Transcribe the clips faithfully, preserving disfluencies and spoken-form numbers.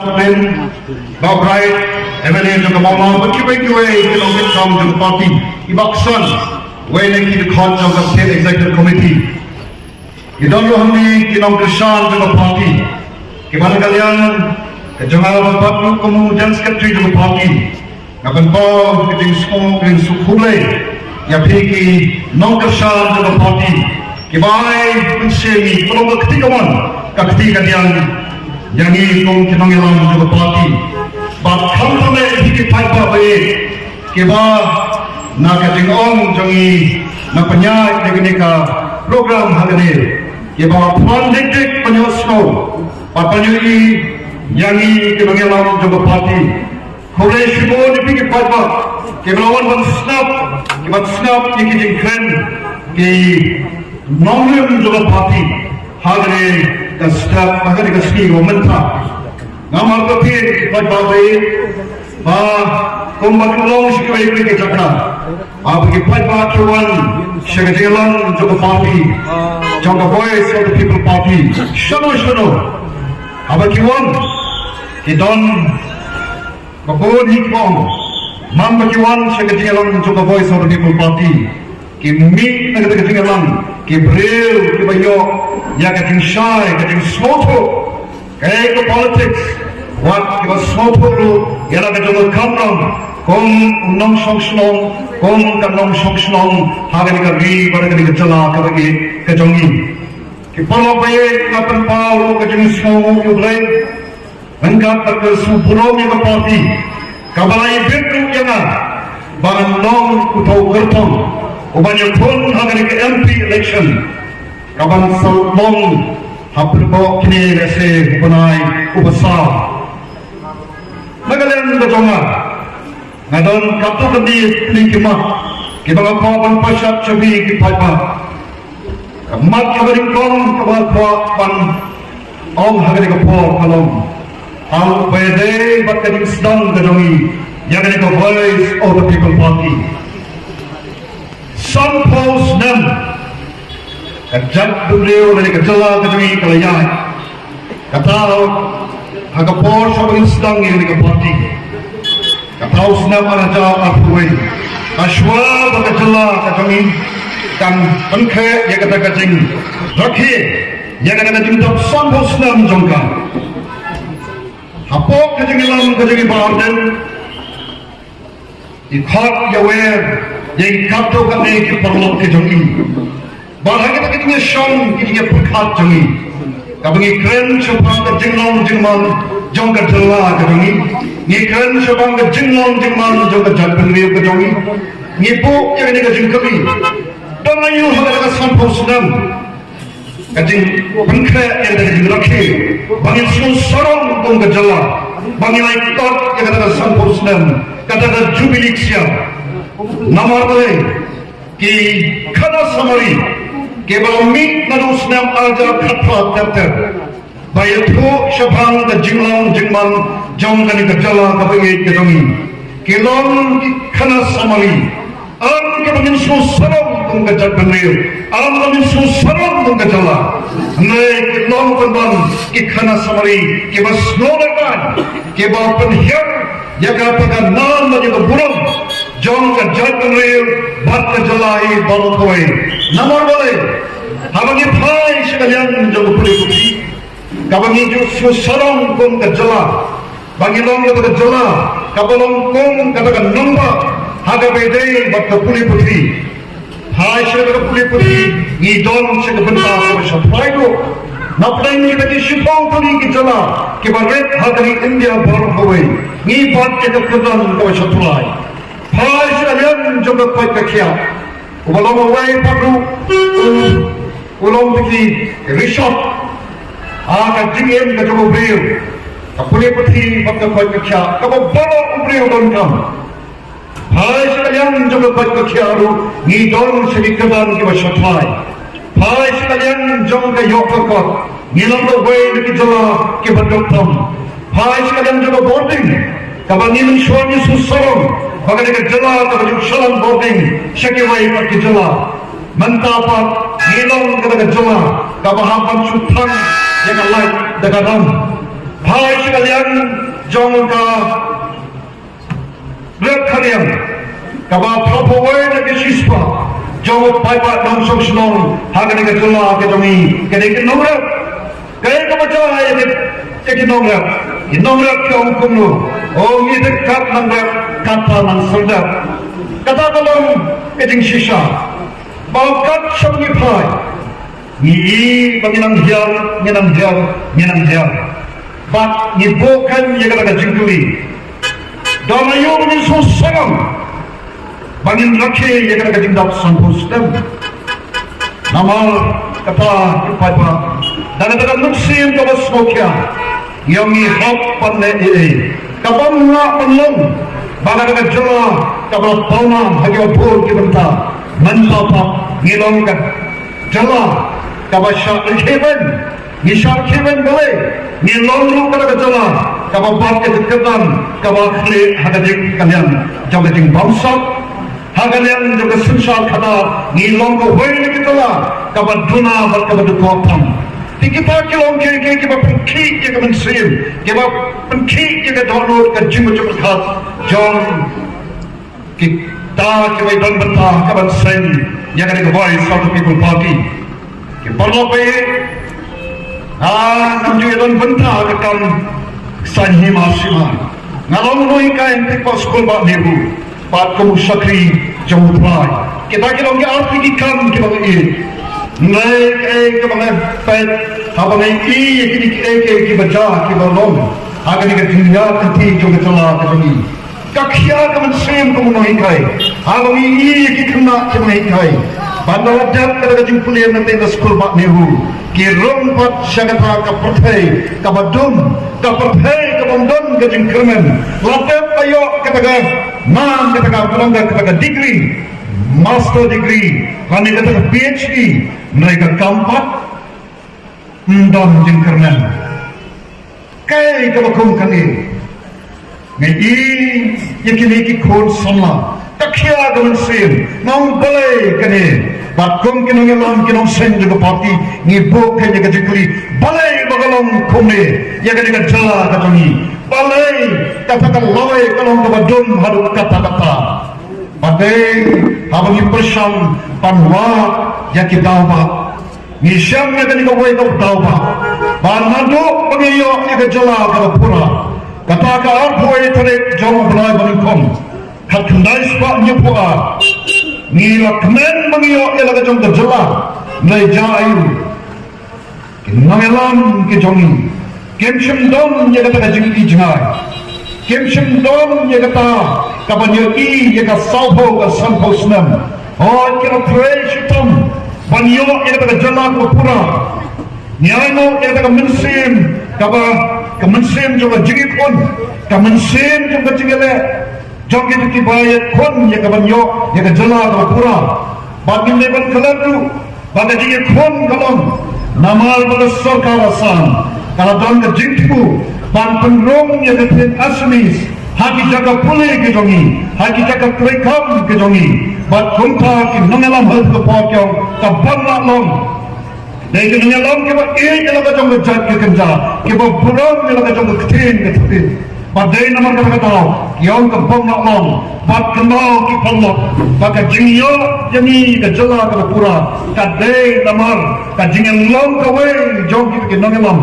Bah Bright, M L A jong ka Mawlai, bad kiwei kiwei ki nongkit kam jong ka party, i Bah Kson, wei na ki dkhot jong ka State Executive Committee. Ki don ruh hangne ki nongkyrshan jong ka party, kiba na ka liang ka jong nga, bad ruh kum u General Secretary jong ka party, nga pynpaw ka jingsngew, ka jingsuk khublei ïa phi ki nongkyrshan jong ka party, kiba ai mynsiem, kiba long ka kti kamon ka kti kadiang ïa ngi kum ki nongïalam jong ka party. Bad khamtam eh ïa phi ki paidbah ba ïeit, kiba na ka jingong jong ngi na pynïaid ïa kane ka program hangne, kiba pran dik dik ban ïohsngew bad ban ïohi ïa ngi ki nongïalam jong ka party. Khublei shibun ïa phi ki paidbah kiba la wan ban sngap, kiba sngap ïa ki jingkren ki nongrim jong ka party ha kane ka step, ha kane ka sngi ba mynta. Nga markhap ïa phi ki paidbah ba ïeit, ba kumba ki long sha kiwei kiwei ki jaka, ba ki paidbah ki wan sha ka jingïalang jong ka party, jong ka Voice of the People Party, shano shano haba ki wan, ki don ba bun hi ki ong, man ba ki wan sha ka jingïalang jong ka Voice of the People Party, ki mih na kata ka jingïalang ki briew kiba ïoh ïa ka jingshai, ka jingsngewthuh, kaei ka politics, wat kiba sngewthuh ruh ïa la ka jong ka kamram kum u nongshong shnong, kum ka nongshong shnong ha kane ka ri bad ha kane ka jylla kaba ïeit ka jong ngi. Ki paralok ba ïeit, nga pynpaw ruh ka jingsngew ïa U Blei ryngkat bad ka jingsngewburom ïa ka party kaba la ibit ruh ïa nga ban long uta u kyrtong uban ïakhun ha kane ka M P election kaban sa long ha pyrthei kine lehse u bnai uba saw. Na ka liang ka jong nga, nga don katto katne tylli ki mat kiba nga kwah ban pashat sha phi ki paidbah. Ka mat kaba nyngkong kaba nga kwah ban ong ha kane ka por ka long, ha u ba ïadei bad ka jingsdang ka jong ngi ïa kane ka Voice of the People Party. Sanphew snem ka jaitbynriew lane ka jylla ka jong ngi ka la ïaid. Kata ha ka por shuwa ba ngin sdang ïa kane ka party, kata u snem ar hajar arphew wei, ha shuwa ba ka jylla ka jong ngi kan pynkhreh ïa kata ka jingrakhe, ïa kata ka jingdap sanphew snem jong ka. Hapoh ka jingïalam ka jong ngi, Bah Ardent, i khot ïa wer ïa ngi katto katne ki paralok ki jong ngi. Bad ha kita ki jingïashong, ki jingïapyrkhat jong ngi, kaba ngi kren shaphang ka jinglong jingman jong ka jylla ka jong ngi, ngi kren shaphang ka jinglong jingman jong ka jaitbynriew ka jong ngi, ngi buh ïa kane ka jingkylli, dang aiu ha kata ka sanphew snem ka jingpynkhreh ïa kata ka jingrakhe, ba ngin sngewsarong kum ka jylla, ba ngin ai kot ïa kata ka sanphew snem, kata ka jubili ksiar. Namar balei? Ki khana samari kiba la mih naduh snem ar hajar khatphra ter ter, ba ïathuh shaphang ka jinglong jingman jong kane ka jylla kaba ïeit ka jong ngi, ki long ki khana samari. Ym kiba ngin sngewsarong kum ka jaitbynriew, ym kiba ngin sngewsarong kum ka jylla. Hynrei ki long pynban ki khana samari kiba sngewlehrain, kiba pynhiar ïa kata ka nam bad ïa ka burom jong ka jaitbynriew bad ka jylla hi baroh kawei. Namar balei? Haba ngi phai sha ka liang jong ka pule puthi, kaba ngi ju sngewsarong kum ka jylla, ba ngi long kata ka jylla kaba long kum kata ka nongbah ha kaba ïadei bad ka pule puthi. Phai sha ka pule puthi, ngi don sha ka bynta kaba sha phai ruh. Napdeng kita ki shiphew tylli ki jylla kiba rit ha ka ri India baroh kawei, ngi bat ïa ka kyrdan kaba sha phai. Phai sha ka liang jong ka koit ka khiah, uba long uwei pat ruh u, u long bad ki rishot ha ka jingim ka jong u briew, ka pule puthi bad ka koit ka khiah kaba baroh u briew donkam. Phai sha ka liang jong ka koit ka khiah ruh, ngi don sha ki kyrdan kiba sha phai. Phai sha ka liang jong ka ïoh ka kot, ngi long uwei na ki jylla kiba duk tam. Phai sha ka liang jong ka bording, kaba ngi mynshuwa ngi sngewsarong ba ka dei ka jylla kaba ju shalan bording sha kiwei pat ki jylla. Mynta pat ngi long kata ka jylla kaba hap ban shu thang ïa ka lait da ka ram. Phai sha ka liang jong ka rep ka liang kaba phraphew wei na ka shispah jong u paidbah nongshong shnong ha kane ka jylla ka jong ngi, kane ka nongrep. Kaei kaba jia ïa ki, ïa ki nongrep? Ki nongrep ki ong kumno? O, ngi dei kat nongrep, kat pa nang sngewdep. Kata ka long ka jingshisha ba kat shaba ngi phai, ngi i ba ngi nang hiar, ngi nang hiar, ngi nang hiar. Bad ngi buh kein ïa kata ka jingkylli. Don aïu ba ngin sngewsarong ba ngin rakhe ïa kata ka jingdap sanphew snem? Namar kata ki paidbah, da kata ka mynsiem kaba sngewkhia, ngi ong ngi hap ban leh ei ei. Kaba ym lah ban long ba kata ka jylla kaba la pynlong ha kiba bun ki bynta, mynta pat ngi long ka jylla kaba shah rkhie beiñ. Ngi shah rkhie beiñ balei? Ngi long ruh kata ka jylla kaba bat ïa ka kyrdan kaba khlieh ha ka jingkylliang jong ka jingbamsap. Ha ka liang jong ka synshar khadar ngi long kawei na ki jylla kaba duna bad kaba dukop tam. Te kita ki long kiei kiei kiba pynkhih ïa ka mynsiem, kiba pynkhih ïa ka dohnud, ka jingmut jingpyrkhat jong kita kiba ïadon bynta ha ka ban seng ïa kane ka Voice of the People Party. Ki paralok ba ïeit, ah, ngam ju ïadon bynta ha ka kam saiñ hima sima. Nga long u nonghikai hynrei ba skul Bah Nehru bad kum u shakri jong U Trai. Kita ki long ki artylli ki kam kiba nga ïeit. Hynrei kaei kaba nga peit haba nga ïohi ïa kine kiei kiei kiba jia kiba long ha kane ka jingïaid lynti jong ka jylla ka jong ngi, ka khia ka mynsiem kum u nonghikai. Haba ngi ïohi ïa ki khynnah kiba ngi hikai, ban da la dep kata ka jingpule na tei na skul Bah Nehru, ki rung pat sha kata ka pyrthei kaba dum, ka pyrthei ka bym don ka jingkyrmen. La dep ba ïoh kata ka nang, kata ka, kata ka degree, master degree, lane kata ka P H D, hynrei ka kam pat ym don jingkyrmen. Kaei kaba kum kane? Nga i ïa kine ki khun samla, ka khia ka mynsiem. Nga ong balei kane? Bad kum ki nongïalam, ki nongseng jong ka party, ngi buh kein ïa ka jingkylli, balei ba ka long kumne ïa kane ka jylla ka jong ngi? Balei kata ka lawei ka long kaba dum haduh katta katta? Ba dei haba ngi pyrshang ban wad ïa ki daw ba ngi shem ïa kane kawei ka daw ba, ba naduh ba ngi ïoh ïa ka jylla kaba pura, kata ka arphew wei tarik jong u bnai ba nyngkong, khatkhyndai spah hynñiewphew ar, ngi la kmen ba ngi ïoh ïa la ka jong ka jylla. Hynrei jia aïu? Ki nongïalam ki jong ngi kim shym don ïa kata ka jingi jngai. Kim shym don ïa kata ka ban ïohi ïa ka sawphew ka sanphew snem. Hooid, ki la trei shitom ban ïoh ïa kata ka jylla kaba pura. Ngi ai noh ïa kata ka mynsiem, kaba, ka mynsiem jong ka jingïakhun, ka mynsiem jong ka jingïaleh jong kita kiba ïakhun ïa ka ban ïoh ïa ka jylla kaba pura. Bad ngim dei ban klet ruh ba ka jingïakhun ka long namar ba ka sorkar Assam ka la don ka jingthmu ban pynrung ïa ka ktien Assamese ha ki jaka pule ki jong ngi, ha ki jaka treikam ki jong ngi. Bad kumta ki nongïalam health report ki ong ka bym lah long. Dei ki nongïalam kiba ïeit ïa la ka jong ka jait ka kynja, kiba burom ïa la ka jong ka ktien ka thylliej. Bad dei namar kata ka daw ki ong ka bym lah long. Bad kynmaw ki paralok ba ka jingïoh ïa ngi ka jylla kaba pura ka dei namar ka jingïalong kawei jong kita ki nongïalam.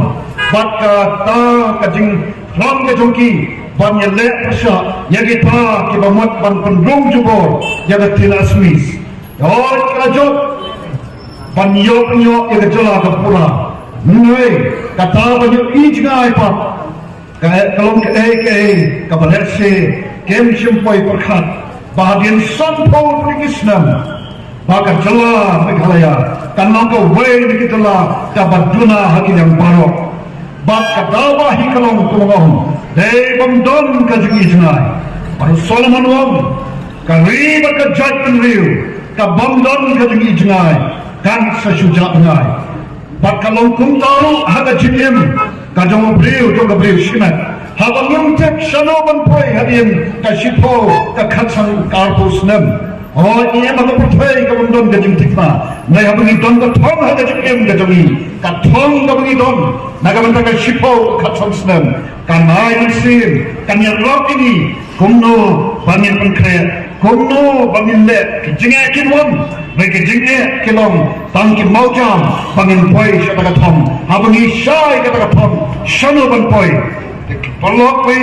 Bad kata ka jingïalong ka jong ki ban ïaleh pyrshah ïa kita kiba mut ban pynrung jubor ïa ka ktien Assamese. Ïoh ka jop ban ïoh, ban ïoh ïa ka jylla kaba pura. Hynrei kata ban ïohi jngai pat ka, ka long kaei kaei kaba lehse kim shym poi pyrkhat ba hadien sanphew tylli ki snem ba ka jylla Meghalaya kan long kawei na ki jylla kaba duna ha ki liang baroh. Bad ka daw ba hi ka long kumba nga ong, dei bym don ka jingi jngai. Bad u Solomon u ong, ka ri bad ka jaitbynriew ka bym don ka jingi jngai kan sa shu jah bnai. Bad ka long kumta ruh ha ka jingim ka jong u briew, jong ka briew shimet. Haba ngim tip shano ban poi hadien ka shiphew, ka khatsan, ka arphew snem. Hooid, ngi em ha ka pyrthei kaba ym don ka jingthikna. Hynrei haba ngi don ka thong ha ka jingim ka jong ngi, ka thong kaba ngi don na ka bynta ka shiphew khatsan snem, kan ai mynsiem, kan ïarap ïa ngi kumno ba ngin pynkhreh, kumno ba ngin leh. Ki jingeh kin wan, hynrei ki jingeh ki long tang ki mawjam ba ngin poi sha kata ka thong. Haba ngi shai kata ka thong, shano ban poi? Te ki paralok, phi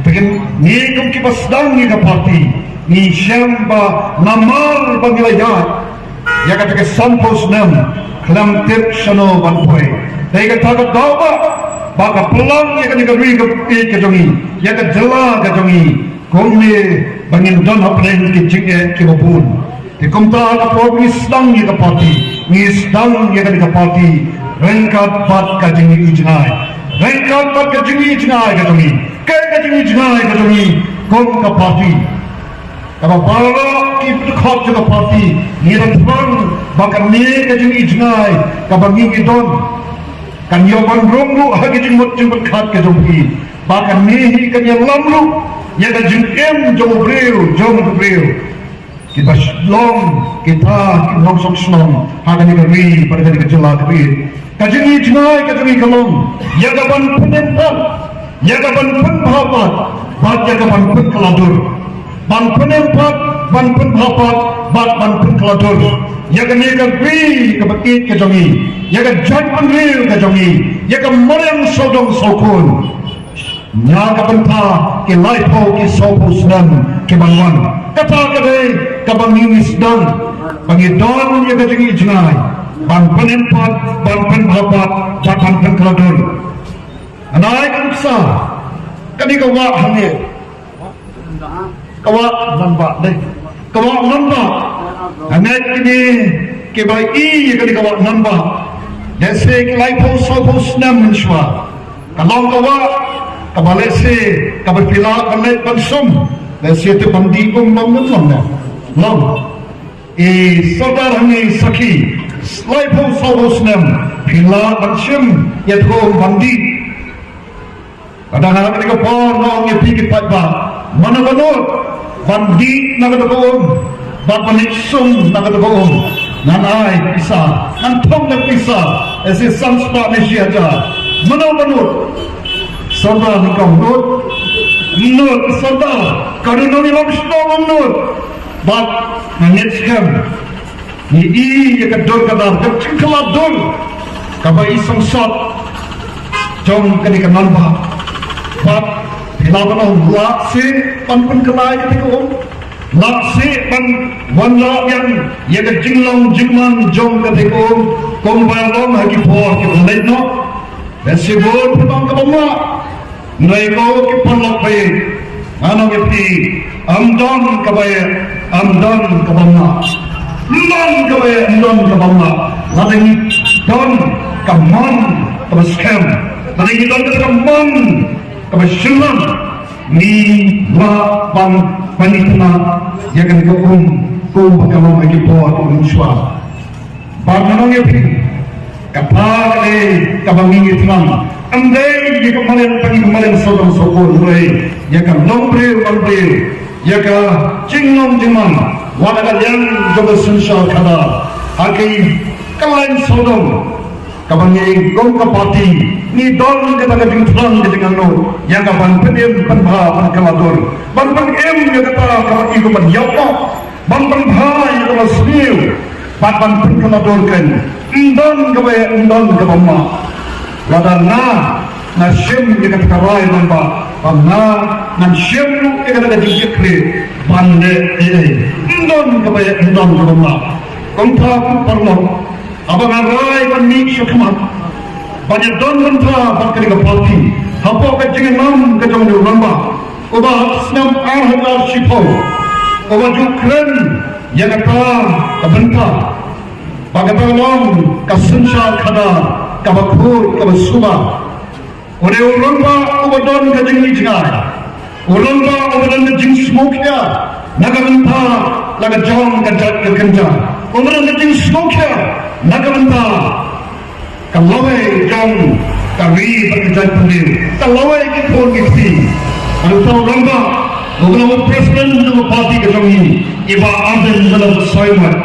Te ngi kum kiba sdang ïa ka party, ngi shem ba namar ba ngi la ïaid ïa kata ka sanphew snem, khlem tip shano ban poi. Te kata ka daw ba, ba ka pynlong ïa kane ka ri ka, ri ka jong ngi, ïa ka jylla ka jong ngi, kumne ba ngin don hapdeng ki jingeh kiba bun. Te kumta ka por ngi sdang ïa ka party, ngi sdang ïa kane ka party ryngkat bad ka jingïohi jngai, ryngkat bad ka jingïohi jngai ka jong ngi. Kaei ka jingïohi jngai ka jong ngi kum ka party? Kaba baroh ki dkhot jong ka party ngi la thrang ba kane ka jingïohi jngai kaba ngi ngi don kan ïoh ban rung ruh ha ka jingmut jingpyrkhat ka jong phi, ba kane hi kan ïalam ruh ïa ka jingim jong u briew jong u briew. Kiba long kita ki nongshong shnong ha kane ka ri bad kane ka jylla ka ri. Ka jingïohi jngai ka jong ngi ka long ïa ka ban pynim pat, ïa ka ban pynbha pat, bad ïa ka ban pynkylla dur. Ban pynim pat, ban pynbha pat, bad ban pynkylla dur ïa kane ka ri kaba ïeit ka jong ngi, ïa ka jaitbynriew ka jong ngi, ïa ka mariang sawdong sawkun. Na ka bynta ki laiphew ki sawphew snem ki ban wan. Kata ka dei kaba ngi ngi sdang ba ngi don ïa ka jingïohi jngai ban pynim pat, ban pynbha pat, bad ban pynkylla dur. Ngan ai ka nuksa, kane ka wah hangne, ka wah nongbah, dei, ka wah nongbah. Hangne kine kiba ïohi ïa kane ka wah nongbah, lehse ki laiphew sawphew snem mynshuwa, ka long ka wah kaba lehse kaba phi lah ban leit ban sum, lehse te ban dih um bym long ne. Long. I Sordar hangne sakhi, laiphew sawphew snem phi lah ban shim ïa ka um ban dih. Lada ha kane ka por nga ong ïa phi ki paidbah, mano ba nud ban dih na kata ka um bad ban leit sum na kata ka um, ngan ai pisa, ngan thung da pisa, lehse san spah ne shi hajar. Mano ba nud? Sordar, ngi ong nud? Nud, Sordar. Ka ri nongïalam shnong ong nud. Bad nga ngeit skhem ngi ïohi ïa ka dur ka dar, ka jingkylla dur kaba i songsot jong kane ka nongbah. Bad phi lah ban ong lah seh ban pynkylla ïa kata ka um, lah seh ban wanrah biang ïa ka jinglong jingman jong kata ka um kumba long ha ki por kiba leit noh. Lehse bun phi ong ka bym lah. Hynrei ko ki paralok ba ïeit, ngan ong ïa phi, ym don kaba ïeit, ym don ka bym lah. Ym don kaba ïeit, ym don ka bym lah. Lada ngi don ka mon kaba skhem, lada ngi don ka mon kaba shynrang, ngi lah ban pynïaid ïa kane ka um kumba ka long ha ki por kiba mynshuwa. Bad ngan ong ïa phi, kata ka dei kaba ngi ngi thrang. Ym dei ïa ka maliang tang ïa ka maliang sawdong sawkun, hynrei ïa ka longbriew longbriew, ïa ka jinglong jingman wat ha ka liang jong ka synshar khadar. Ha ki kynlaiñ sawdong kaba ngi kum ka party ngi don kata ka jingthrang ka jingangnud ïa ka ban pynim pynbha ban kylla dur, ban pynim ïa kata kaba i ka ban ïap noh. Ban pynbha ïa ka lad sniew bad ban pynkylla dur kein. Ym don kaba ïeit, ym don kaba mah. Lada nga nga shim ïa kata ka rai nongbah, ba nga ngan shim ruh ïa kata ka jingkitkhlieh ban leh ei ei. Ym don kaba ïeit, ym don kaba mah. Kumta ko paralok, haba nga rai ban mih sha khmat ban ïadon bynta bad kane ka party hapoh ka jingïalam ka jong u nongbah uba ha snem ar hajar shiphew uba ju kren ïa kata ka bynta ba kata long ka synshar khadar kaba khuid kaba suba. U dei u nongbah uba don ka jingïohi jngai, u nongbah uba don ka jingsngewkhia na ka bynta la ka jong ka jait ka kynja, uba don ka jingsngewkhia na ka bynta ka lawei jong ka ri bad ka jaitbynriew, ka lawei ki khun ki kti. Bad uta u nongbah Uba la ong u president jong ka party ka jong ngi, i Bah Ardent Miller Basaiawmoit,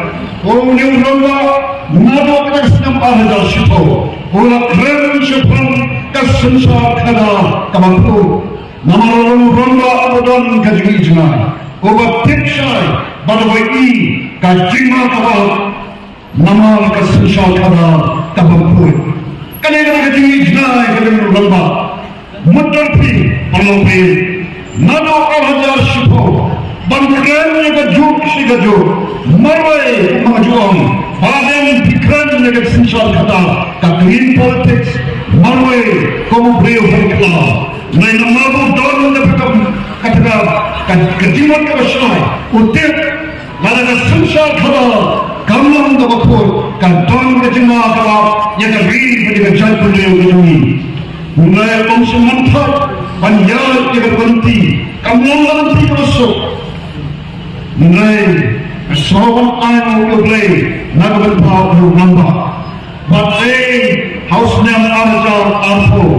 u la ong u rangbah, naduh ka snem ar hajar shiphew u la kren shaphang ka synshar khadar kaba khuid. Namar u la ong u rangbah uba don ka jingïohi jngai, uba tip shai bad uba ïohi ka jingma kaba namar ka synshar khadar kaba khuid. Kane ka dei ka jingïohi jngai ka jong u rangbah. Mut don phi, paralok phi, naduh ar hajar shiphew ban kren ïa kajuh shi kajuh. Marwei, kumba nga ju ong, ba dang phi kren ïa ka synshar khadar, ka clean politics. Marwei kum u briew ha kylla. Hynrei namar ba u don kata ka, kata ka, ka, ka jingmut kaba shai, u tip lada ka synshar khadar kam long kaba khuid, ka don ka jingma kaba ïa ka ri bad ïa ka jaitbynriew ka jong ngi. Hynrei ym shym man thait ban ïaid ïa ka lynti, kam long ka lynti kaba suk. Hynrei nga sngew ban ai nguh ïa U Blei na ka bynta u rangbah. Bad ei, ha u snem ar hajar arphew,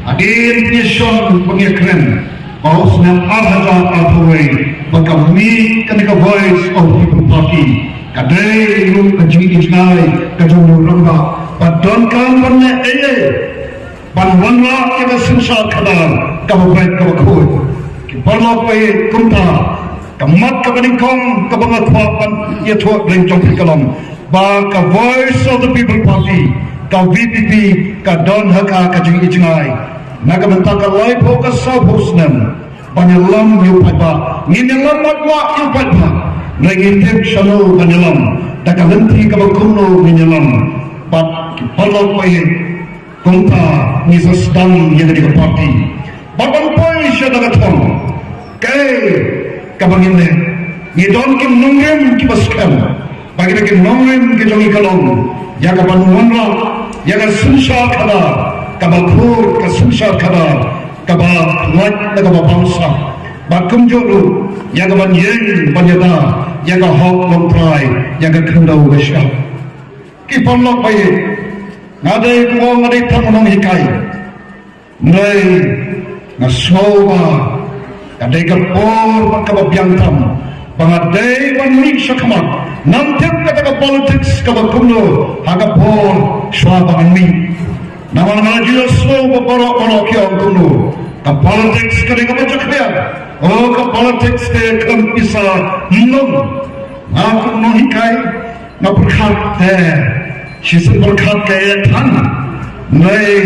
hadien phi shon ban ïakren, ba u snem ar hajar arphew wei ba ka mih kane ka Voice of the People Party ka dei ruh ka jingïohi jngai ka jong u rangbah. Ba donkam ban leh ei ei ban wanrah ïa ka synshar khadar kaba beit kaba khuid. Ki paralok, ba ïeit, kumta ka mat kaba nyngkong kaba nga kwah ban ïathuh lyngba jong phi ka long ba ka Voice of the People Party, ka V P P, ka don ha ka, ka jingïohi jngai na ka bynta ka laiphew ka sawphew snem ban ïalam ïa u paidbah. Ngin ïalam bad wah ïa u paidbah. Hynrei ngi tip shano ban ïalam, da ka lynti kaba kumno ngin ïalam. Bad ki paralok, ba ïeit, kumta ngi sa sdang ïa kane ka party. Bad ban poi sha da ka thong, kaei kaba ngin leh? Ngi don ki nongrim kiba skhem. Ba kita ki nongrim ki jong ngi ka long ïa ka ban wanrah ïa ka synshar khadar kaba khuid, ka synshar khadar kaba lait, kaba bamsap. Bad kumjuh ruh ïa ka ban ïeng ban ïada ïa ka hok longtrai, ïa ka khyndew ka shyiap. Ki paralok, ba ïeit, nga dei, kumba nga dei tang u nonghikai. Hynrei nga sngew ba ka dei ka por kaba biang tam ba nga dei ban mih shakhmat. Ngam tip kata ka politics kaba kumno ha ka por shuwa ba ngan mih. Namar nga la ju ïohsngew ba baroh baroh ki ong kumno, ka politics ka dei kaba jakhlia. Oh, ka politics te khlem pisa ym long. Nga kum u nonghikai nga pyrkhat te shisien pyrkhat ka ïa than. Hynrei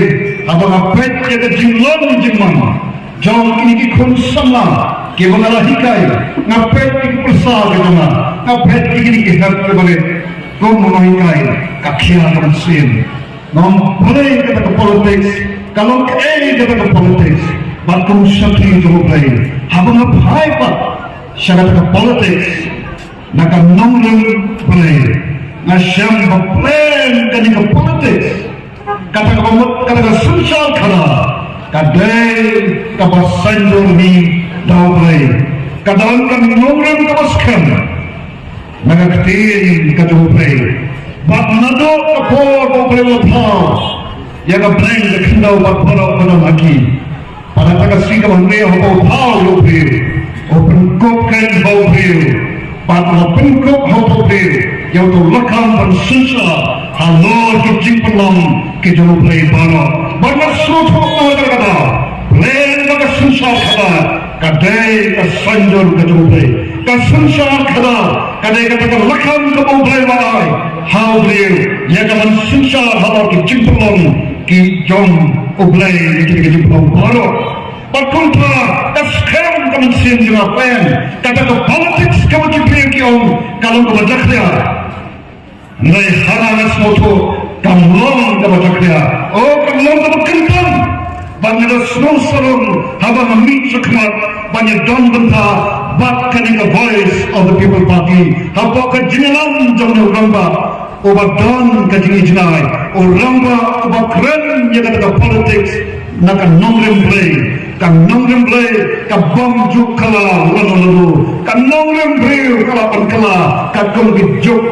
haba nga peit ïa ka jinglong jingman jong kine ki khun samla kiba nga la hikai, nga peit ïa ki pyrsa ki jong nga, nga peit ïa kine ki hep kiba rit, kum u nonghikai ka khia ka mynsiem. Ngam balei kata ka politics, ka long kaei kata ka politics. Bad kum u shakri jong U Blei, haba nga phai pat sha kata ka politics na ka nongrim Blei, nga shem ba plain kane ka politics, kata ka mut, kata ka synshar khadar, ka dei kaba saiñdur hi da U Blei. Ka don ka nongrim kaba skhem na ka ktien ka jong U Blei. Bad naduh ka por ba U Blei u la thaw ïa ka bneng, ka khyndew bad baroh ba don ha ki, bad ha kata ka sngi kaba hynriew haba u thaw ïa u briew, u pynkup keiñ ha u briew, bad u la pynkup ha u briew ïa uto u lakam ban synshar halor ki jingpynlong ki jong U Blei baroh. Bad nga sngewthuh na kata ka daw, plain ba ka synshar khadar ka dei ka saiñdur ka jong U Blei. Ka synshar khadar ka dei kata ka lakam kaba U Blei u la ai ha u briew ïa ka ban synshar halor ki jingpynlong ki jong U Blei, ïa kine ki jingpynlong baroh. Bad kumta ka skhem ka mynsiem jong nga, pyn kata ka politics kaba ki briew ki ong ka long kaba jakhlia. Hynrei hana nga sngewthuh kam long kaba jakhlia. Oh, kam long kaba kynthang. Bad nga da sngewsarong haba nga mih shakhmat ban ïadon bynta bad kane ka Voice of the People Party hapoh ka jingïalam jong u rangbah uba don ka jingïohi jngai, u rangbah uba kren ïa kata ka politics na ka nongrim Blei. Ka nongrim Blei ka bym ju kylla lano lano. Ka nongrim briew ka lah ban kylla katkum ki juk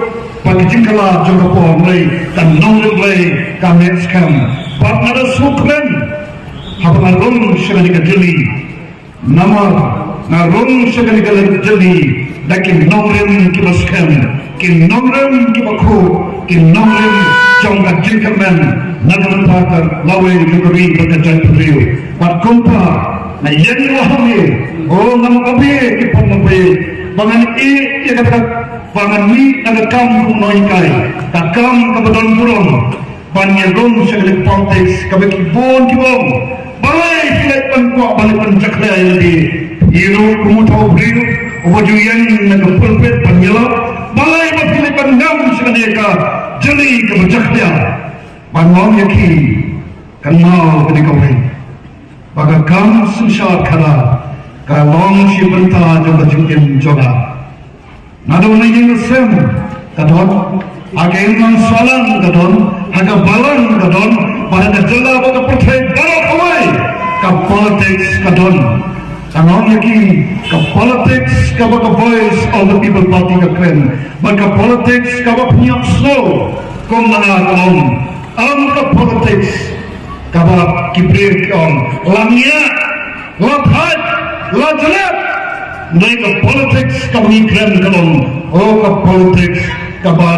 bad ki jingkylla jong ka por, hynrei ka nongrim Blei ka mih skhem. Bad nga da sngewkmen haba nga rung sha kane ka jylli. Namar Nga rung sha kane ka lynti jong ngi da ki nongrim kiba skhem, ki nongrim kiba khuid, ki nongrim jong ka jingkyrmen na ka bynta ka lawei jong ka ri bad ka jaitbynriew. Bad kumta nga ïeng la ha ngi, o ngam ap ïa ki pop ma phi, ba ngan ïeh ïa kata, ba ngan mih na ka kam kum u nonghikai, ka kam kaba don burom. Ban ïa rung sha ka politics kaba ki bun ki ong, balei phi leit ban kwah, balei ban jakhlia ïa lade? Ïa ruh kum uta u briew uba ju ïeng na ka pulpit ban ïalap, balei ba phi leit ban ngam sha kane ka jali kaba jakhlia? Ban ong ïa ki, kynmaw kane kawei, ba ka kam synshar khadar ka long shi bynta jong ka jingim jong nga. Naduh na ïing sem ka don, ha ka imlang sahlang ka don, ha ka balang ka don, bad ha ka jylla bad ka pyrthei baroh kawei ka politics ka don. Ka long ïa ki, ka politics kaba ka Voice of the People Party ka kren, bad ka politics kaba pynïap snow kum ma nga ka long. Ym ka politics kaba ki briew ki ong, la ngiah, la thait, la jlep. Hynrei ka politics kaba ngi kren ka long, o ka politics kaba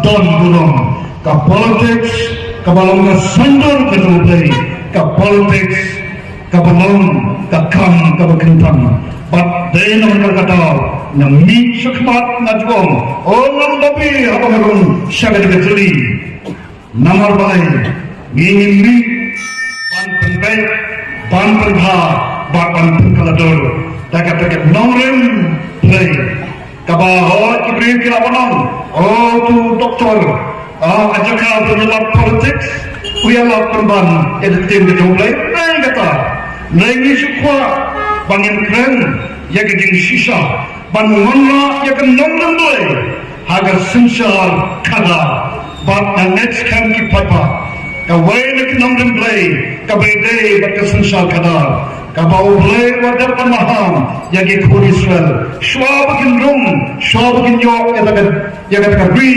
don burom, ka politics kaba long ka saiñdur ka jong U Blei, ka politics kaba long ka kam kaba kyntang. Bad dei namar kata nga mih shakhmat, nga ju ong, o ngam lobby haba nga rung sha kane ka jali. Namar balei? Ngi ngim mih ban pynbeit, ban pynbha, bad ban pynkylla dur da kata ka nongrim Blei. Kaba hooid ki briew ki lah ban ong, o utu u doktor, ah, ka jaka ban ïalap politics, u ïalap pynban ïa ka ktien ka jong U Blei. Hynrei kata, hynrei ngi shu kwah ba ngin kren ïa ka jingshisha ban wanrah ïa ka nongrim Blei ha ka synshar khadar. Bad nga ngeit skhem ki paidbah, kawei na ki nongrim Blei kaba ïadei bad ka synshar khadar, kaba U Blei u la dep ban maham ïa ki khun Israel shuwa ba kin rung, shuwa ba kin ïoh ïa kata ka, ïa kata ka ri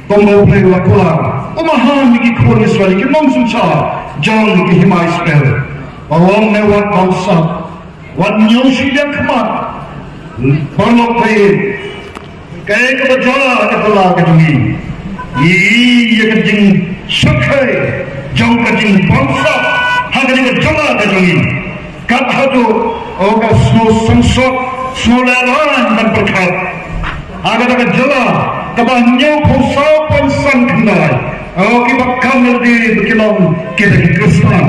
kumba U Blei u la kular. U maham ïa ki khun Israel, ïa ki nongsynshar jong ki hima Israel. Ba u ong, ne wat bamsap, wat ñiew shiliang khmat. Paralok ba ïeit, kaei kaba jia ha ka jylla ka jong ngi? Ngi ïohi ïa ka jingshyrkhei jong ka jingbamsap ha kane ka jylla ka jong ngi. Kat haduh, o, ka sngew sangsot, sngew lehraiñ ban pyrkhat. Ha kata ka jylla kaba hynñiewphew saw point san khyndai, o, kiba kam ïa lade ba ki long kita ki Khristan.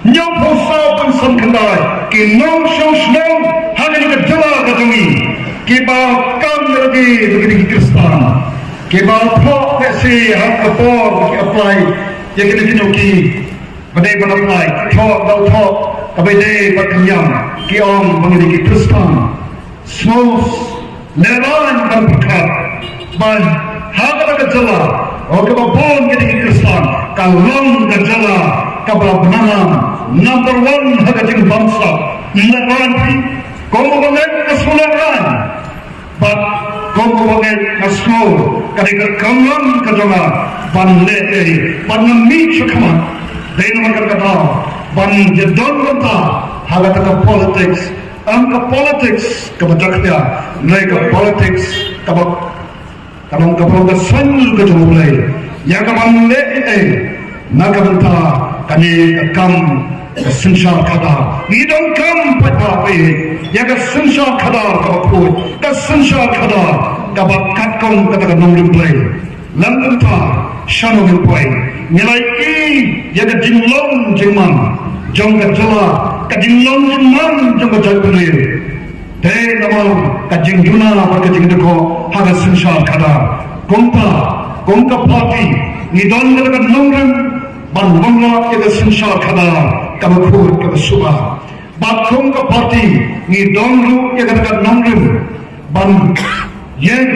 Hynñiewphew saw point san khyndai ki nongshong shnong ha kane ka jylla ka jong ngi kiba kam ïa lade ba kita ki Khristan, kiba thoh lehse ha ka por ba ki apply ïa kine kine ki, ba dei ban apply, ki thoh, da u thoh kaba ïadei bad ka niam, ki ong ba ngi dei ki Khristan. Sngew lehraiñ ban pyrkhat ba ha kata ka jylla, o, kaba bun ki dei ki Khristan, ka long ka jylla kaba la bnanam, number one ha ka jingbamsap. Lehraiñ phi, kum uba ngeit nga sngew lehraiñ, bad kum uba ngeit nga sngew ka dei ka kamram ka jong nga ban leh ei, ban ïa mih shakhmat. Dei namar kata ka daw ban ïadon bynta ha kata ka politics. Ym ka politics kaba jakhlia, hynrei ka politics kaba, ka long, kaba long ka saiñdur ka jong U Blei ïa kaban leh ei na ka bynta kane ka kam ka synshar khadar. Ngi donkam paidbah, ïa ka synshar khadar kaba khuid, ka synshar khadar kaba katkum kata ka nongrim Blei. Lem bynta shano ngin poi, ngi la ïohi ïa ka jinglong jingman jong ka jylla, ka jinglong jingman jong ka jaitbynriew. Dei namar ka jingduna bad ka jingdkhoh ha ka synshar khadar. Kumta, kum ka party, ngi don ka nongrim ban wanrah ïa ka synshar khadar kaba khuid kaba suba. Bad kum ka party ngi don ruh ïa kata ka nongrim ban ïeng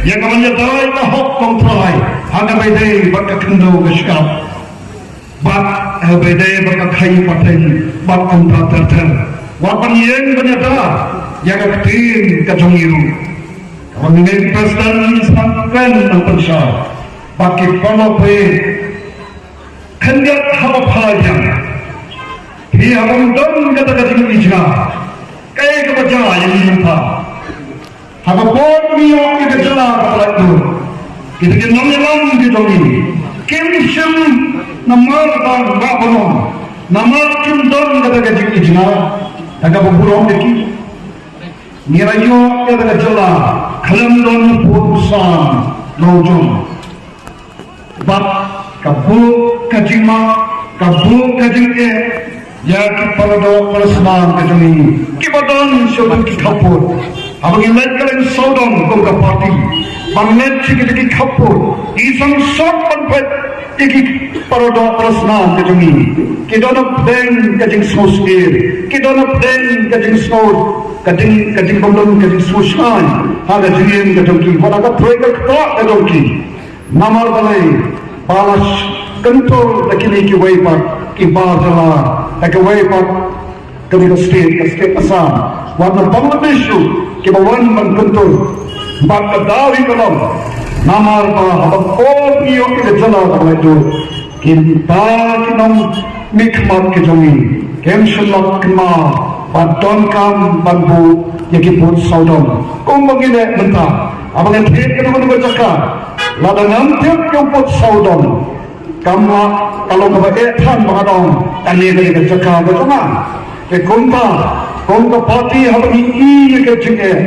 ïa ka ban ïada ïa ka hok kongtrai ha kaba ïadei bad ka khyndew ka shyiap, bad ha kaba ïadei bad ka khaïi pateng bad kumta ter ter. Wat ban ïeng ban ïada ïa ka ktien ka jong ngi ruh. Kaba ngi, President, ngi sdang kren nang pynshai bad ki paralok, phi khyndiat haba pha ïeng. Phi haba don kata ka jingijngar, Ei kaba jia ïa ngi mynta. Haba poi ngi ïoh ïa ka jylla kaba laitluid, kita ki nongïalam ki jong ngi kim shim namar ba ngam ong, namar kim don kata ka jingijna, da kaba burom ïa ki. Ngi la ïoh ïa ka jylla khlem don pud u sam lawjong. Bad ka buh ka jingma, ka buh ka jingeh ïa ki paradoh parasnam ka jong ngi kiba don sha ki khappud. Haba ngi leit ka liang sawdong kum ka party ban leit sha ki khappud, ngi sngewsih ban peit ïa ki paradoh parasnam ka jong ngi. Ki don hapdeng ka jingsngewsih, ki don hapdeng ka jingsngew, ka jing, ka jingbymlong, ka jingsngewsih ha ka jingim ka jong ki. Wat la ka trei ka ktah ka jong ki. Namar balei? Ba la kyntur da kine kiwei pat ki bar jylla, da kiwei pat kane ka state, ka state Assam, wat na Bangladesh ruh kiba wan ban kyntur. Bad ka daw hi ka long namar ba haba poi ngi ïoh ïa ka jylla kaba laitluid, kita ki nongmihkhmat ki jong ngi kim shym la kynmaw ba donkam ban buh ïa ki pud sawdong. Kumba ngi leh mynta, haba ngi thied kano kano ka jaka, lada ngam thied ïa u pud sawdong, kam lah, ka long kaba eh than ba nga ong kane ka dei ka jaka ka jong nga. Te kumta, kum ka party, haba ngi i ïa ka jingeh,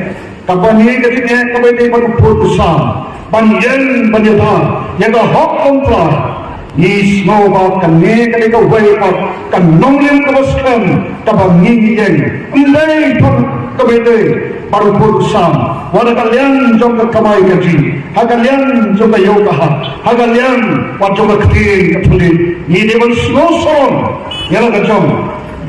kaba ngi, ka jingeh kaba dei ban u pud u sam, ban ïeng ban ïada ïa ka hok ka trai, ngi sngew ba kane ka dei kawei pat ka nongrim kaba skhem kaba ngi ïeng. Ym dei tang kaba dei ban u pud u sam, wat ha ka liang jong ka kamai kajih, ha ka liang jong ka ïew ka hat, ha ka liang wat jong ka ktien ka thylliej, ngi dei ban sngewsarong ïa la ka jong.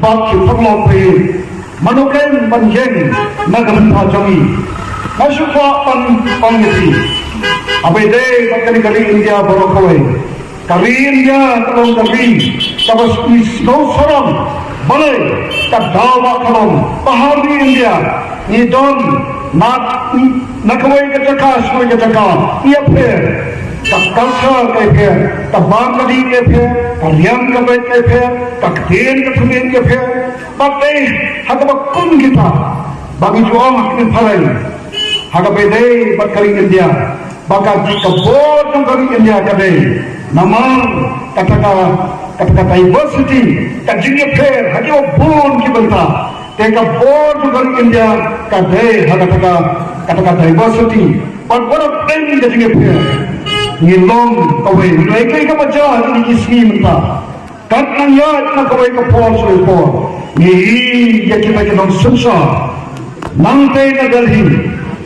Bad ki paralok, mano kein ban ïeng na ka bynta jong ngi? Nga shu kwah ban ong ïa phi, haba ïadei bad kane ka ri India baroh kawei, ka ri India ka long ka ri kaba ngi sngewsarong. Balei? Ka daw ba ka long ba ha ri India ngi don na, na kawei ka jaka sha kawei ka jaka ïapher, ka culture ka ïapher, ka bam ka dih ïapher, ka riam ka beit ka ïapher, ka ktien ka thylliej ïapher. Bad dei ha kaba kum kita ba ngi ju ong ha ki phareng, ha kaba ïadei bad ka ri India, ba ka, ka bor jong ka ri India ka dei namar kata ka, kata ka diversity, ka jingïapher ha kiba bun ki bynta. Te ka bor jong ka ri India ka dei ha kata ka, kata ka diversity. Bad wat hapdeng ka jingïapher ngi long kawei. Ngi long kawei, kaba jia ha kine ki sngi mynta. Kat nang ïaid na kawei ka por sha kawei ka por, ngi ïohi ïa kita ki nongsynshar nangtei na Delhi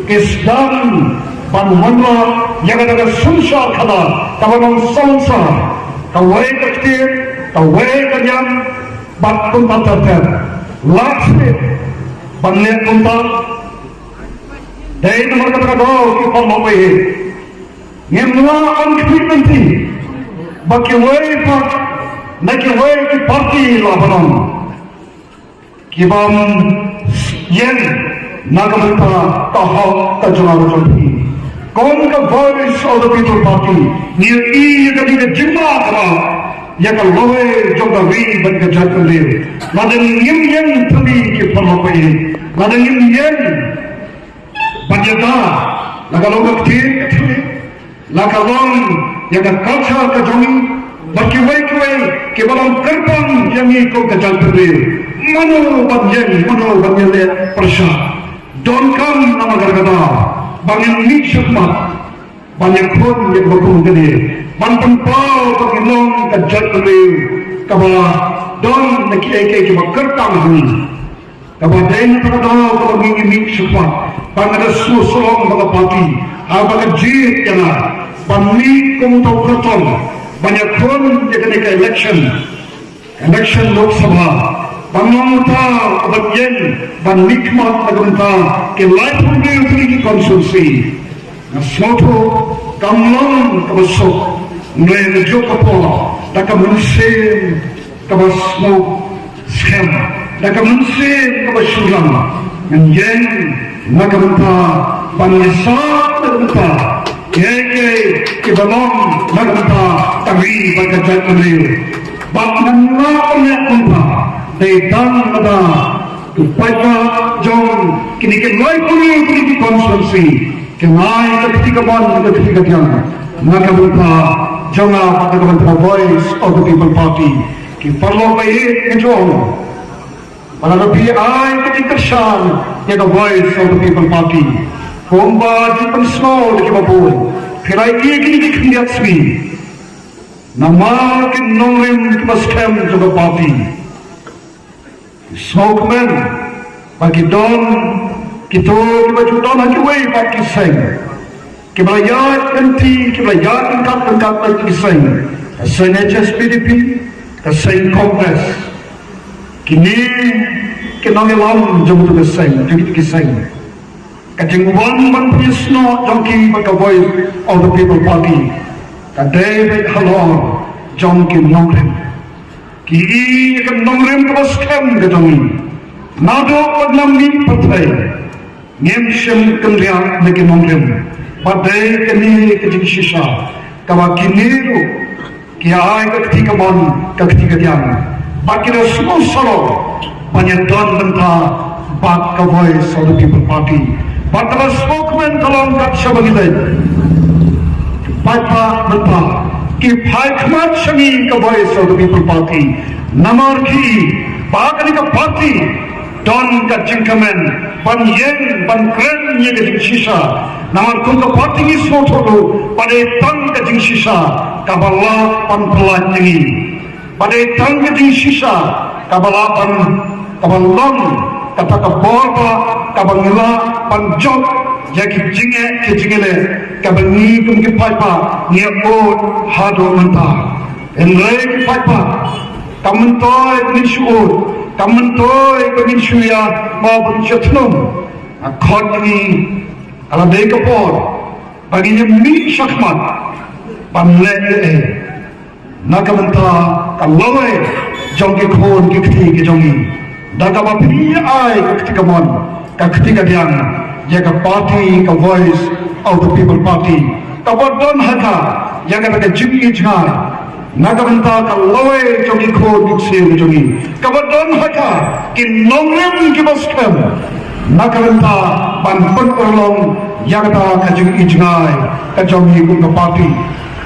ki sdang ban wanrah ïa kata ka synshar khadar kaba nongsaw sah, kawei ka ktien, kawei ka niam, bad kumta ter ter. Lah shisha ban leh kumta? Dei namar kata ka daw, ki paralok, ngim lah ban khmih lynti ba kiwei pat na kiwei ki party lah ban ong, ki bym ïeng na ka bynta ka hok ka jong nga ka jong phi. Kum ka Voice of the People Party, ngi ïohi ïa kane ka jingma kaba ïa ka lawei jong ka ri bad ka jaitbynriew. Lada ngim ïeng thylli, ki paralok, lada ngim ïeng ban ïada, la ka long ka ktien ka thylliej, la ka long ïa ka culture ka jong ngi, bad kiwei kiwei kiba long kyrpang ïa ngi kum ka jaitbynriew, mano ban ïeng, mano ban ïaleh pyrshah? Donkam namar kata ka daw ba ngin mih shakhmat ban ïakhun ïa kaba kum kane, ban pynpaw ba ngi long ka jaitbynriew kaba don na kiei kiei kiba kyrpang ha ngi. Kaba dei na kata ka daw kaba ngi, ngi mih shakhmat, ba nga da sngewsarong ba ka party, ah, ba ka jied ïa nga ban mih kum uta u kyrtong ban ïakhun ïa kane ka election, election Lok Sabha, ban long uta uban ïeng ban mihkhmat na ka bynta ki laiphew hynriew tylli ki constituency. Nga sngewthuh kam long kaba suk, hynrei ha kajuh ka por da ka mynsiem kaba sngewskhem, da ka mynsiem kaba shynrang, ngan ïeng na ka bynta ban ïasam na ka bynta kiei kiei kiba long na ka bynta ka ri bad ka jaitbynriew. Bad ngan lah ban leh kumta dei tang lada Paidbah jong kine ki laiphew kine ki constituency ki ai ka kti kamon ka kti kadiang na ka bynta jong nga, na ka bynta Voice of the People Party. Ki paralok ba ïeit, nga ong ba lada phi ai ka jingkyrshan ïa ka Voice of the People Party, kumba jingpynsngew da kiba bun, phi la ïoh kine ki khyndiat sngi namar ki nongrim kiba skhem jong ka party. Sngewkmen ba ki don kito kiba ju don ha kiwei pat ki seng kiba la ïaid lynti, kiba la ïaid ryngkat ryngkat bad ki seng, ka seng H S P D P, ka seng Congress. Kine ki nongïalam jong kito ki seng, jong kito ki seng. Ka jingwan ban pynïasnoh jong ki bad ka Voice of the People Party ka dei beit halor jong ki nongrim. Ki i ka nongrim kaba skhem ka jong ngi. Naduh ba nang mih pyrthei ngim shym kynriah na ki nongrim. Ba dei kane ka jingshisha kaba kine ruh ki ai ka kti kamon ka kti kadiang. Ba ki da sngewsarong ban ïadon bynta bad ka Voice of the People Party. Bad ka sngewkmen ka long kat shaba ngi leit, paidbah mynta ki phai khmat sha ngi ka Voice of the People Party. Namar ki ba kane ka party don ka jingkmen ban ïeng ban kren ïa ka jingshisha. Namar kum ka party ngi sngewthuh ruh ba dei tang ka jingshisha kaba lah ban pyllait ïa ngi. Ba dei tang ka jingshisha kaba lah ban, kaba long kata ka bor ba kaba ngi lah ban jop ïa ki jingeh ki jingeh kaba ngi kum ki paidbah ngi ïa ud haduh mynta. Hynrei ki paidbah, kam myntoi ba ngin shu ud, kam myntoi ba ngin shu ïa, ba ngin shu thnum. Nga khot ïa ngi, ka la dei ka por ba ngin ïa mih shakhmat ban leh ei ei na ka bynta ka lawei jong ki khun ki kti ki jong ngi. Da kaba phi ai ka kti kamon ka kti kadiang ïa ka party, ka Voice of the People Party, kaba don ha ka ïa kata ka jingïohi jngai na ka bynta ka lawei jong ki khun ki ksiew jong ngi, kaba don ha ka ki nongrim kiba skhem na ka bynta ban pynurlong ïa kata ka jingïohi jngai ka jong ngi kum ka party.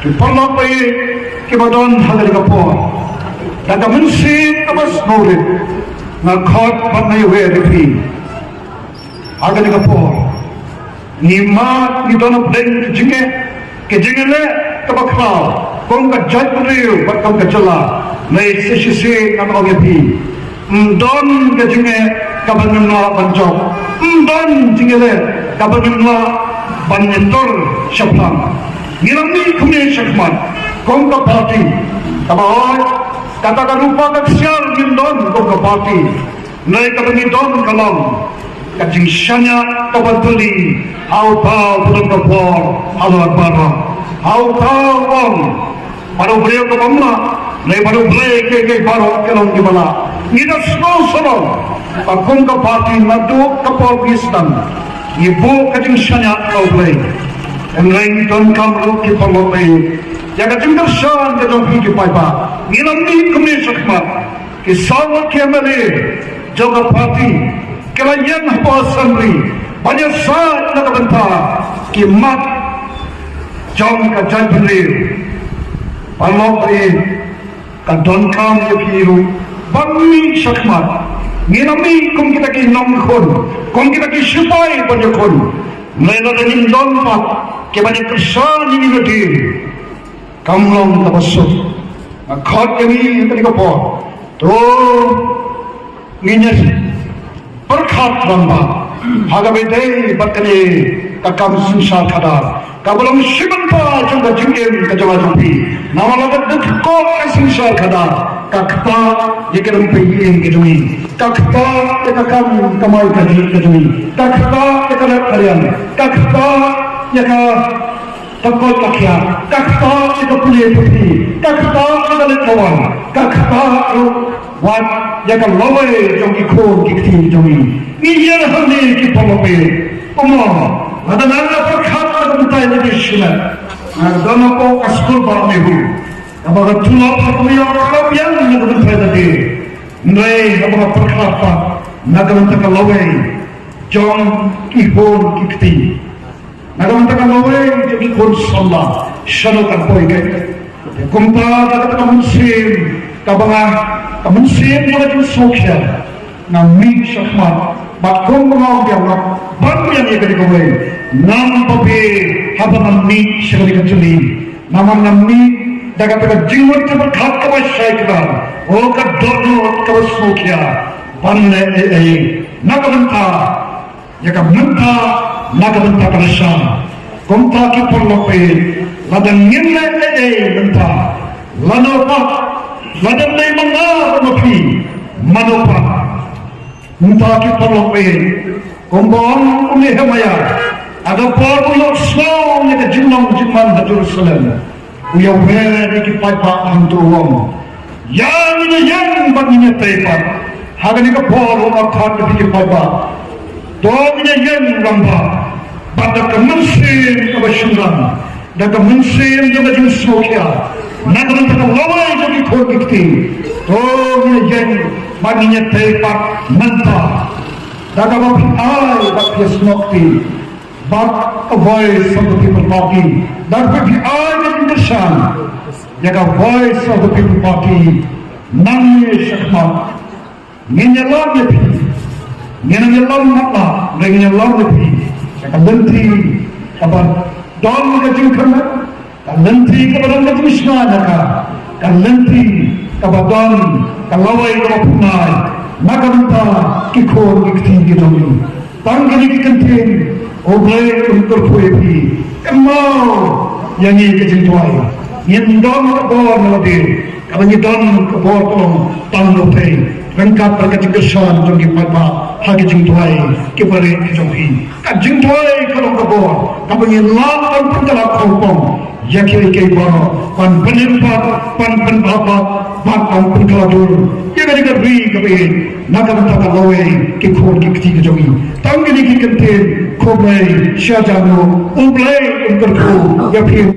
Ki paralok ba ïeit kiba don ha kane ka por, da ka mynsiem kaba sngewrit nga khot bad nga ïawer ïa phi ha kane ka por. Ngi mad ngi don hapdeng ki jingeh, ki jingeh leh kaba khraw kum ka jaitbynriew bad kum ka jylla. Lei sa shisien ngan ong ïa phi, ym don ka jingeh kaba ngim lah ban jop, ym don jingeh leh kaba ngim lah ban ïatur shaphrang. Ngi la mih kumne shakhmat kum ka party kaba hoi, kata ka rupa ka ksiar ngim don kum ka party. Hynrei kaba ngi don ka long ka jingshaniah kaba duli ha uta uba don ka bor halor baroh, ha uta u ong, bad u briew kaba ym lah, hynrei bad U Blei kiei kiei baroh ki long kiba lah. Ngi da sngewsarong ba kum ka party naduh ka por ba ngi sdang ngi buh ka jingshaniah ha U Blei. Hynrei ngi donkam ruh ki paralok ba ïeit ïa ka jingkyrshan ka jong phi ki paidbah. Ngi la mih kumne shakhmat, ki saw ngut ki M L A jong ka party ki la ïeng hapoh Assembly ban ïasaid na ka bynta ki mat jong ka jaitbynriew. Paralok ba ïeit, ka donkam ïa phi ruh ban mih shakhmat. Ngi la mih kum kita ki nongkhun, kum kita ki shipai ban ïakhun. Hynrei lada ngim don pat kiban ïakyrshan ïa ngi lade, kam long kaba suk. Nga khot ïa ngi ha kane ka por, to ngin ïa pyrkhat rangbah ha kaba ïadei bad kane ka kam synshar khadar kaba long shi bynta jong ka jingim ka jong nga jong phi. Namar lada dei ka synshar khadar ka ktah ïa ka rympei ïing ka jong ngi, ka ktah ïa ka kam kamai kajih ka jong ngi, ka ktah ïa ka leh ka riang, ka ktah ïa ka ka koit ka khiah, ka ktah ïa ka pule puthi, ka ktah ïa ka leit ka wan, ka ktah ruh wat ïa ka lawei jong ki khun ki kti jong ngi. Ngi ïa hangne ki pom be. Kumno, lada nga pyrkhat na ka bynta ïa ki shimet, nga don hapoh ka skul ba me hu, kaba ka tulop ha ka miong ka biang na ka bynta ïa ki. Hynrei haba nga pyrkhat pat Na ka bynta ka lawei jong ki khun ki kti, na ka bynta ka lawei jong ki khun samla, shano kan poi kein. Kumta ka kata ka mynsiem kaba nga, ka mynsiem jong ka jingsngewkhia, nga mih shakhmat bad kumba nga ong biang, nga ban biang ïa kane kawei. Ngam pabe haba nga mih sha kane ka jylli. Namar nga mih da kata ka jingmut jingpyrkhat kaba shai kdar, oh ka dohnud kaba sngewkhia ban leh ei ei na ka bynta ïa ka mynta, na ka bynta ka lashai. Kumta ki paralok, lada ngin leh ei ei mynta, lano pat, lada dei ma nga bad ma phi, mano pat? Mynta ki paralok, kumba ong u Nehemaïah, ha ka por ba u ïohsngew ïa ka jinglong jingman ha Jerusalem, u ïawer ïa ki paidbah hangto u ong, ïa ngin ïeng bad ngin ïatei pat. Ha kane ka por u ong, ïa phi ki paidbah, to ngin ïeng rangbah bad da ka mynsiem kaba shynrang, da ka mynsiem jong ka jingsngewkhia, na ka bynta ka lawei jong ki khun ki kti. To ngin ïeng bad ngin ïatei pat mynta, da kaba phi ai bad phi snoh kti bad ka Voice of the People Party. Da kaba phi ai ka jingkyrshan ïa ka Voice of the People Party, nangne shakhmat ngin ïalam ïa phi. Ngin ïalam matlah, ngin ïalam ïa phi ïa ka lynti kaba don ka jingkyrmen, ka lynti kaba don ka jingshngaiñ ïa ka, ka lynti kaba don ka lawei kaba pynai na ka bynta ki khun ki kti ki jong ngi. Tang kine ki kyntien, U Blei un kyrkhu ïa phi. Kynmaw ïa ngi ka jingduwai. Ngin don ka bor na lade, kaba ngi don ka bor ka long tang na phi, ryngkat bad ka jingkyrshan jong ki paidbah ha ka jingduwai ki barieh ki jong phi. Ka jingduwai ka long ka bor kaba ngi lah ban pynkylla khongpong ïa kiei kiei baroh, ban pynïap pat, ban pynbha pat, ban ban pynkylla dur ïa kane ka ri kaba ïeit na ka bynta ka lawei ki khun ki kti ki jong ngi. Tang kine ki kyntien, khublei, sha jan U Blei un kyrkhu ïa phi.